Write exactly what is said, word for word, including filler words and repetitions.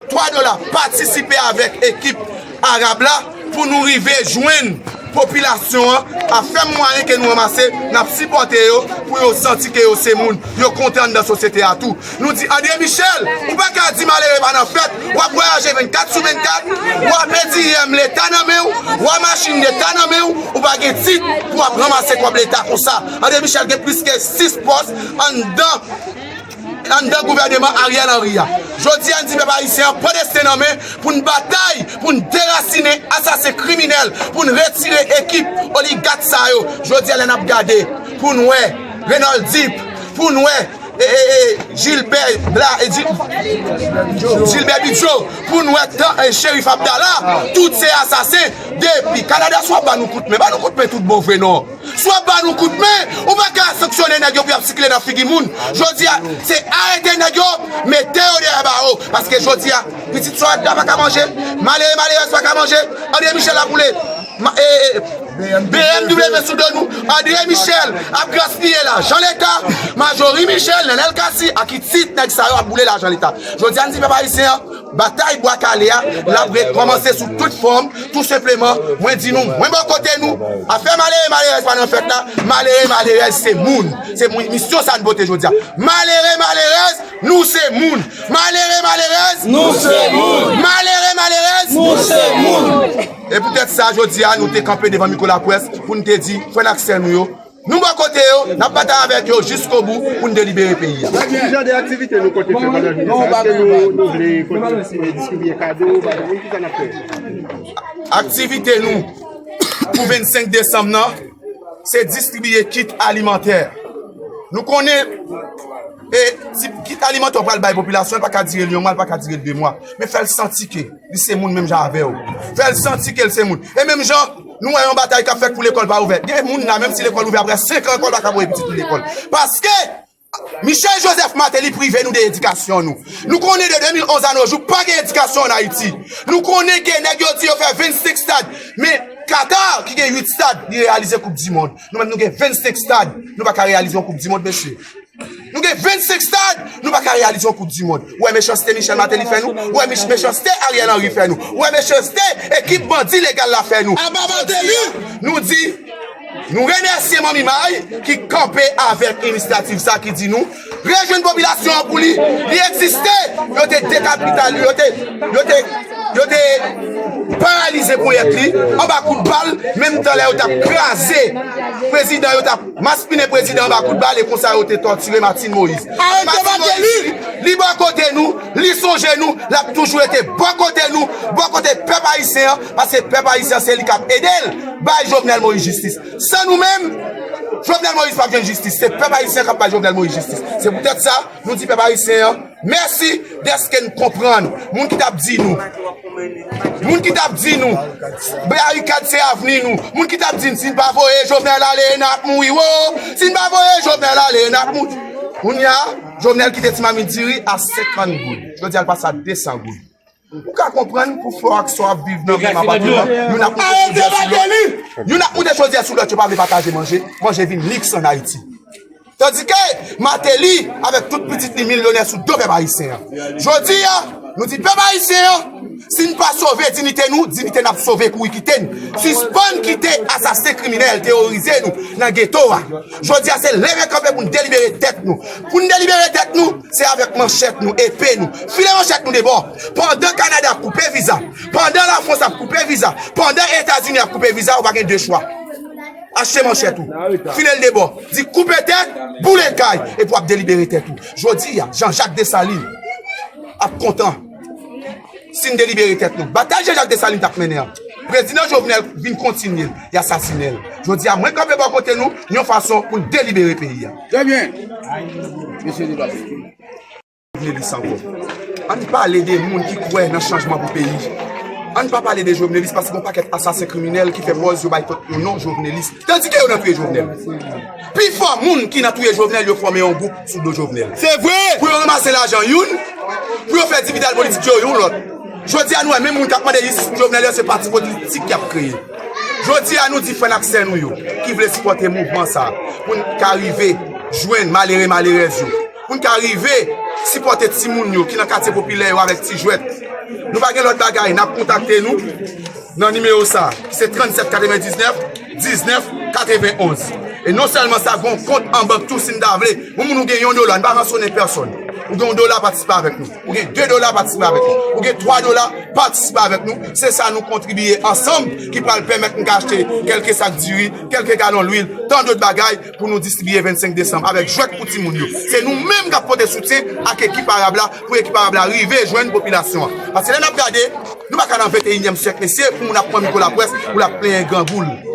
Twa dola, patisipe avèk ekip Arab la pou nou rive jwenn popilasyon an, a fè mwayen ke nou ranmase, n ap sipòte yo pou yo santi ke yo se moun, yo kontan anndan sosyete a tou. Nou di, André Michel, ou pa ka di malere pa nan fèt, w ap vwayaje vennkat sou vennkat, w ap A T M leta nan men w, w ap machin leta nan men w, ou pa gen tit pou w ap ranmase kòb leta konsa. André Michel gen plis ke sis pòs anndan anndan gouvèneman Ariel Henry a. Jodi a, n di pèp ayisyen an pran desten nan men pou n batay, pou n derasinen asasen kriminèl, pou n retire ekip oligat sa yo. Jodi a, lè n ap gade, pou n wè Renold Deep, pou n wè e, e, e, Gilbert Bla, e, Gil- Gilbert Bidjo, pou n wè tan, e, Cherif Abdallah, tout se asasen. Depi Kanada, si w ap ba nou kout men, ba nou kout men tout bon vre non. Si w ap ba nou kout men, ou pa ka sanksyone nèg yo pou y ap sikile nan figi moun. Jodi a, se arete nèg yo, mete yo dèyè bawo. Paske jodi a, pitit sòt la pa ka manje, malere malerèz pa ka manje, André Michel ap boule ma- e, e, B M W sou do nou. André Michel ap gaspiye lajan leta. Majorie Michel, Nenel Cassy, ak Itit, nèg sa yo ap boule lajan leta. Jodi a, n di pèp ayisyen an, batay Bwa Kale a, l ap rekòmanse sou tout fòm. Tou senpleman, mwen di nou, mwen bò kote nou. Afè malere malerèz pa nan fèt la. Malere malerèz se moun. Se moun, misyon sa n pote jodi a. Malere malerèz, nou se moun. Malere malerèz, nou se moun. Malere malerèz, nou se moun. E poutèt sa, jodi a, nou te kanpe devan mikwo laprès pou n te di, frè n ak sè nou yo, nou bò kote yo, n ap batay avèk yo jiskobou pou n delibere peyi a. Ki jan de aktivite nou konte fè pandan jounen sa? Èske nou, nou vle konte distribye kado, bagay, ki sa n ap fè? Aktivite nou pou vennsenk desanm nan, se distribye kit alimantè. Nou konnen, e, ti kit alimantè w pral bay popilasyon, l pa ka dire l yon mwa, l pa ka dire l de mwa. Men fè l santi ke li se moun menm jan avè w. Fè l santi ke l se moun. E menm jan, nou wè yon batay k ap fèt pou lekòl pa ouvè. Gen moun la, menm si lekòl ouvè, apre senk an ankò, l pa ka voye pitit li lekòl. Paske Michel Joseph Martelly prive nou de edikasyon nou. Nou konnen de de mil onz a nos jours, pa gen edikasyon ann Ayiti. Nou konnen ke nèg yo di yo fè vennsenk stad. Men Qatar, ki gen uit stad, li reyalize Koup di Mond. Nou menm, nou gen vennsenk stad, nou pa ka reyalize yon Koup di Mond, mesye. Nou gen vennsenk stad, nou pa ka reyalize yon Koup di Mond. Ou wè mechanste Michel Martelly fè nou? Ou wè mich- mechanste Ariel Henry fè nou? Ou wè mechanste ekip bandi legal la fè nou? Aba Martelly! Nou di, nou remèsye Manmi May ki kanpe avèk inisyativ sa ki di nou rejwenn popilasyon an pou li, li egziste. Yo te dekapital, yo te, yo te, yo te paralize ponyèt li anba kout bal, menm tan lè yo t ap kraze prezidan, yo t ap maspinen prezidan anba kout bal, e konsa yo te tòtire Martine Moïse. Arete Martine Moïse, li bò kote nou, li sonje nou, l ap toujou rete bò kote nou, bò kote pèp ayisyen an, paske pèp ayisyen an se li k ap ede l bay Jovenel Moïse jistis. San nou menm, Jovenel Moïse p ap jwenn jistis. Se pèp ayisyen k ap bay Jovenel Moïse jistis. Se poutèt sa, nou di pèp ayisyen an, mèsi dèske n konprann. Moun ki t ap di nou, moun ki t ap di nou, barikad se avni nou. Moun ki t ap di n, si n pa voye Jovenel ale, n ap mouri, wo! Si n pa voye Jovenel ale, n ap mouri. Kounye a, Jovenel kite ti mamit diri a senkant goud. Jodi a, l pase a desan goud. Ou ka konprann pou fò ak sa w ap viv nan menm apatman, youn ap moute chodyè sou lòt. Youn ap moute chodyè sou lòt, yo pa vle pataje manje. Manje vin liks ann Ayiti. Tandike Martelly, avèk tout pitit li, milyonè sou do pèp ayisyen an. Jodi a, nou di pèp ayisyen an, si n pa sove diyite nou, diyite n ap sove kouri kite n. Sispann kite asasen kriminèl teworize nou nan geto a. Jodi a, se leve kanpe pou n delibere tèt nou. Pou n delibere tèt nou, se avèk manchèt nou, epe nou. File manchèt nou debò. Pandan Kanada ap koupe viza, pandan Lafrans ap koupe viza, pandan Etazini ap koupe viza, ou pa gen de chwa. Achte manchèt ou. File l debò. Di koupe tèt, boule kay, epi w ap delibere tèt ou. Jodi a, Jean Jacques Dessalines ap kontan si n delibere tèt nou. Batay Jean Jacques Dessalines t ap mennen an, Prezidan Jovenel vin kontinye l, y asasinen l. Jodi a, mwen kanpe bò kote nou, yon fason pou n delibere peyi a. Trè byen. Mesye Debate. Jovenelis ankò. Ann pale de moun ki kwè nan chanjman pou peyi. Ann pa pale de Jovenelis paske gon pakèt asasen kriminèl ki fè pòz yo bay tèt yo non Jovenelis. Tandike yo nan touye Jovenel. Pifò moun ki nan touye Jovenel, yo fòme yon gwoup sou do Jovenel. Se vre! Pou yo ranmase lajan youn, pou yo fè dividal politik yo yon lòt. Jodi a, nou wè menm moun k ap mande jistis pou Jovenel yo, se pati politik y ap kreye. Jodi a, nou di frè n ak sè nou yo ki vle sipòte mouvman sa a, pou n ka rive jwenn malere malerèz yo, pou n ka rive sipòte timoun yo ki nan katye popilè yo avèk ti jwèt, Nou pa gen lòt bagay, n ap kontakte nou nan nimewo sa, ki se trannsèt katrevendiznèf diznèf katrevenonz. E non sèlman sa, gen yon kont an bank tou si n ta vle. Yon moun ou gen yon dola, n pa ransonnen pèsonn. Ou gen yon dola, patisipe avèk nou. Ou gen de dola, patisipe avèk nou. Ou gen twa dola, patisipe avèk nou. Se sa nou kontribiye ansanm ki pral pèmèt nou ka achte kèlke sak diri, kèlke galon lwil, tan dòt bagay pou nou distribiye vennsenk desanm avèk jwèt pou timoun yo. Se nou menm k ap pote soutyen ak ekip Arab la pou ekip Arab la rive jwenn popilasyon an. Paske lè n ap gade, nou pa ka nan venteyinyèm syèk, mesye, pou moun ap pran mikwo laprès pou l ap plenyen grangoul.